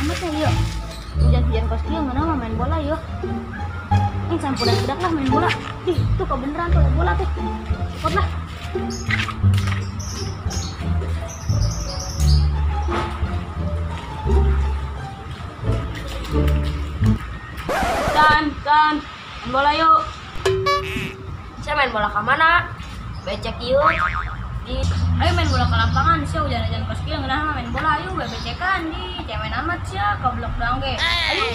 Amat ya yuk. Hujan-hujan kos kieu ngeunah mah main bola yuk. Ini sampuran budak lah main bola. Ih, tuh kebeneran tuh bola tuh. Cepet lah. Dan, main bola yuk. Saya main bola ke mana? Becek yuk. Ayo main bola ke lapangan, sih hujan-hujan kos kieu ngeunah mah main bola ayo bebecekan di. Cemen amat sih, goblok doang ge. Ayo.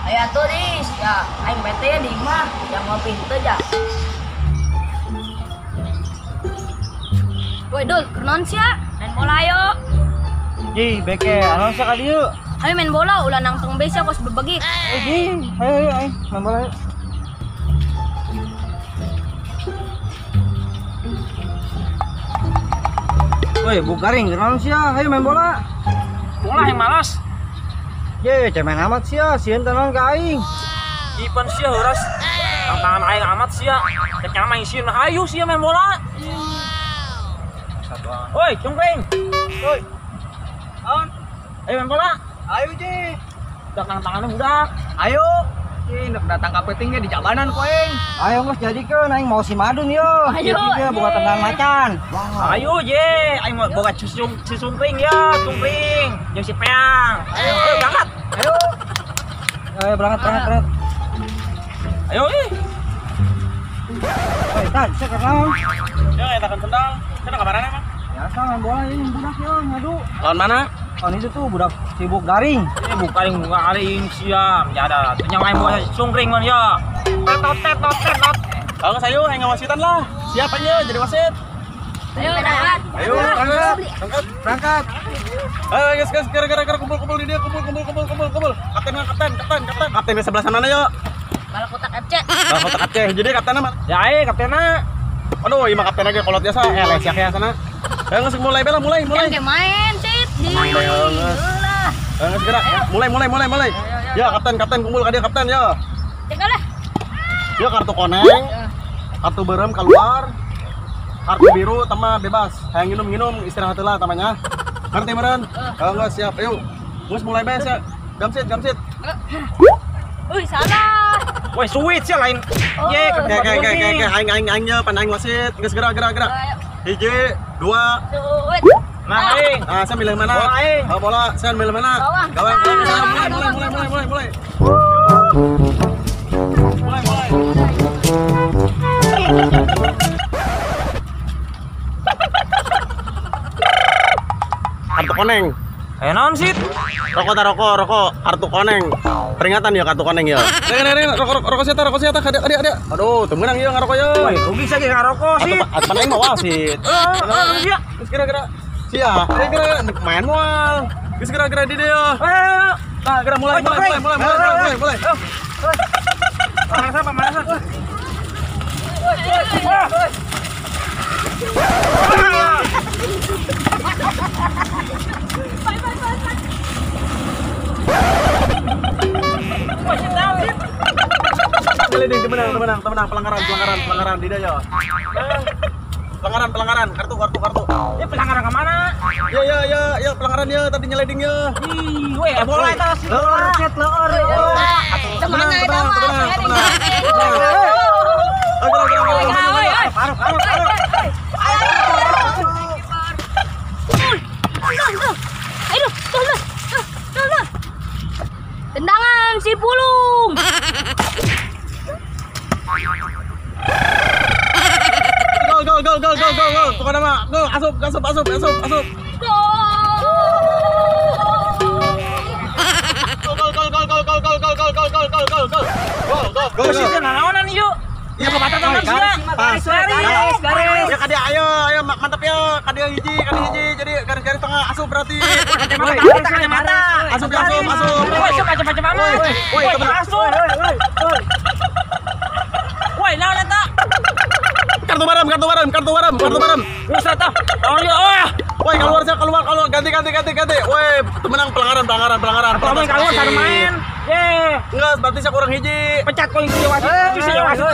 Ayo atuh Dis, ya aing bete ya di imah, jam ngopi henteu ja. Woi Dul, keur sia? Main bola ayo. Ji, beke, anu sia ka dieu? Ayo main bola, ulah nangtung bae sia kos bebegik. Ji, ayo ayo ayo main bola ayo. Woi, bukaring, keur naon sia? Ayo main bola. Bola yang malas. Ye, cemen amat sia, sieun teh naon ka aing. Ipan sia heuras. Tantangan aing amat sia. Cek main sieun hayu sia main bola. Woi, cungkring. Woi. Naon? Ayo main bola. Ayo, Ji. Udah tangannya budak. Ayo. Ji, nek datang ka peuting ge di jabanan ku aing. Ayo geus jadikeun aing mau si madun yo. Ayo. Ieu boga tendang macan. Ayo, ye. Aing mau boga si cungkring ya, cungkring. Jeung si peang. Ayo, ayo berangkat. Ayo. Ayo berangkat, berangkat. Ayo, ih. Woi, tan, sia keur naon? Ya, eta kan sendal. Sia kabaran emang? Biasa main bola ini budak yo ngadu. Lawan mana? Lawan itu tuh budak sibuk garing. Ini bukaring buka aring siam. Ya ada. Yang main bola cungkring man ya. Tetot tetot tetot. Kalau saya aing ngawasitan lah. Siap aja jadi wasit. Ayo berangkat. Ayo berangkat. Berangkat. Berangkat. Ayo guys guys gara-gara kumpul kumpul di dia kumpul kumpul kumpul kumpul kumpul. Kapten kapten kapten kapten. Kapten di sebelah sana yuk. Balak kotak FC. Balak kotak FC. Jadi kaptennya mana? Ya aing kaptenna. Aduh, ima kapten lagi kolot biasa. Les ya sana. Ayo geus mulai bela mulai mulai. Jangan main, Cit. Ayo geus gerak. Mulai mulai mulai mulai. Ya kapten kapten kumpul ka dia kapten ya. Jaga lah. Ya kartu koneng. Kartu berem keluar. Kartu biru tama bebas. Hayang minum-minum istirahat heula tamanya. Ngerti meureun? Heeh, geus siap. Ayo. Geus mulai bae sia. Gamsit gamsit. Wih, salah. Woi, suwit sia lain. Ye, ke ke ke ke aing aing aing nya pan aing wasit. Geus gerak gerak gerak. Hiji, dua. Suwit. Nah, aing. Nah, saya milih mana? Bola aing. Oh, bola. Saya milih mana? Gawang. Gawang. Mulai mulai mulai mulai mulai mulai. Mulai mulai. Kartu koneng. Naon sih? Rokok ta rokok, rokok, kartu koneng. Peringatan ya kartu koneng ya. Nih nih rokok rokok siapa rokok siapa ada ada ada. Aduh, teu meunang ieu ngarokok ye. Woi, rugi sia ge ngarokok sih. Atuh aing mah wasit. Heeh, sia. Geus kira-kira sia, kira-kira main moal. Geus kira-kira di dieu. Nah, geura mulai mulai mulai mulai mulai mulai. Mana sama mana sama. Menang, menang, menang, pelanggaran, pelanggaran, pelanggaran, tidak ya. Pelanggaran, pelanggaran, kartu, kartu, kartu. Ya pelanggaran ke mana? Ya, ya, ya, ya, pelanggaran ya, tadi nyeleding ya. Ih, weh, bola itu sih. Lor, cet, lor. Tenang, tenang, tenang, tenang. Aduh, tuh, tendangan si pulung. Gol gol gol gol gol gol gol. Pokoknya mah gol, asup asup asup asup asup. Gol gol gol gol gol gol gol gol gol gol gol gol gol. Gol gol gol. Sih nanaonan ieu? Ya pepatah teman sia. Garis garis garis. Ya kadia ayo ayo mantap ya. Kadia hiji, kadia hiji. Jadi garis-garis tengah asup berarti. Kacamata kacamata. Asup asup asup. Woi, sok macam-macam amat. Woi, asup. Woi, naon eta? Kartu barem, kartu barem, kartu barem, kartu barem. Geus eta. Naon ieu? Oh. Woi, keluar sia, keluar, keluar. Ganti, ganti, ganti, ganti. Woi, menang pelanggaran, pelanggaran, pelanggaran. Pelanggaran keluar cara main. Ye. Enggak, berarti saya kurang hiji. Pecat kau hiji wasit. Itu sih wasit.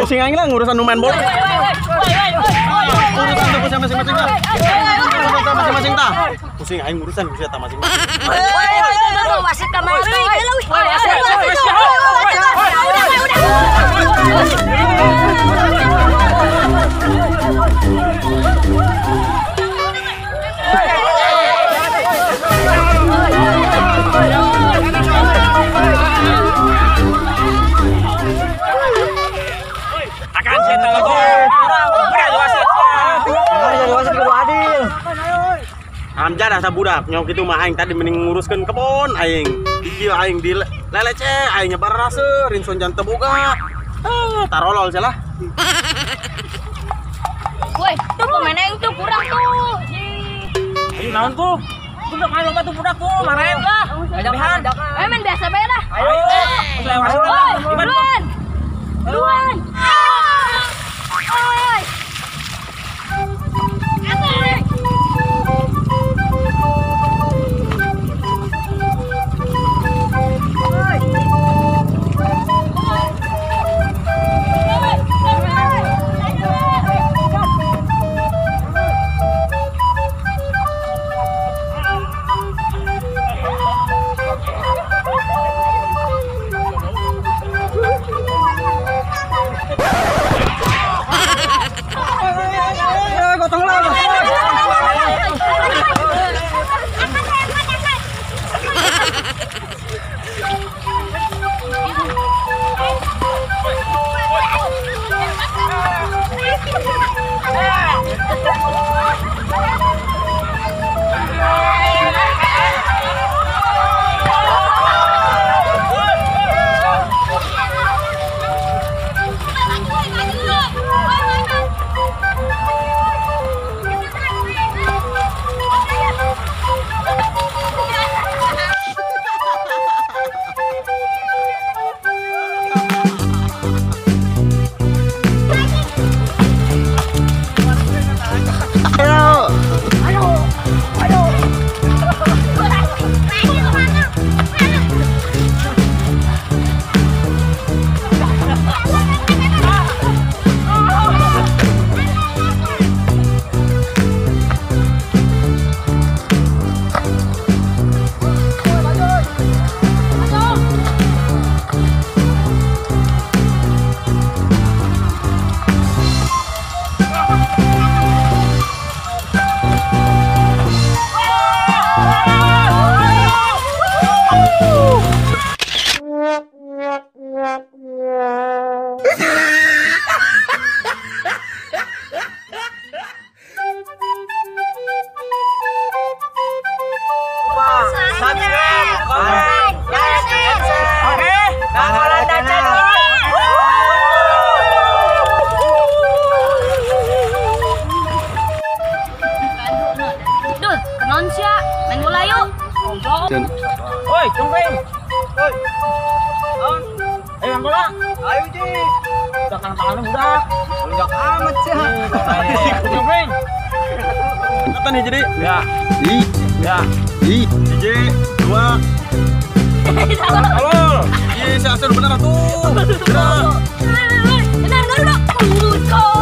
Pusing aing lah ngurusan nu main bola. Urusan tuh pusing masing-masing lah. Urusan masing-masing tah. Pusing aing urusan bisa tah masing-masing. Wasit kamari. Akan saya tahu. Hamzah rasa budak nyok itu mah aing tadi mending nguruskeun kebon aing. Ieu aing di lelece aing nyebar rasa rinson jangan teu boga. Tarolol salah. Woi, tuh pemain aing tuh kurang tuh. Ayo naon tuh? Tuh udah main lomba tuh budak tuh, marahin lah. Lebihan. Ayo main biasa bae lah. Ayo. Duluan. Duluan. Oi. Subscribe, comment, like, and share. Oke, Nangoranda Channel. Duh, kenon sia, main bola yuk. Woi, cungkring. Woi. Ayo main bola. Ayo, Ji. Udah tangan-tangannya budak. Udah amat sih. Cungkring. Kata nih jadi. Ya. I. Ya. I. Hiji, dua. Halo. Iya, si Asur bener atuh. Bener. Benar, benar, benar.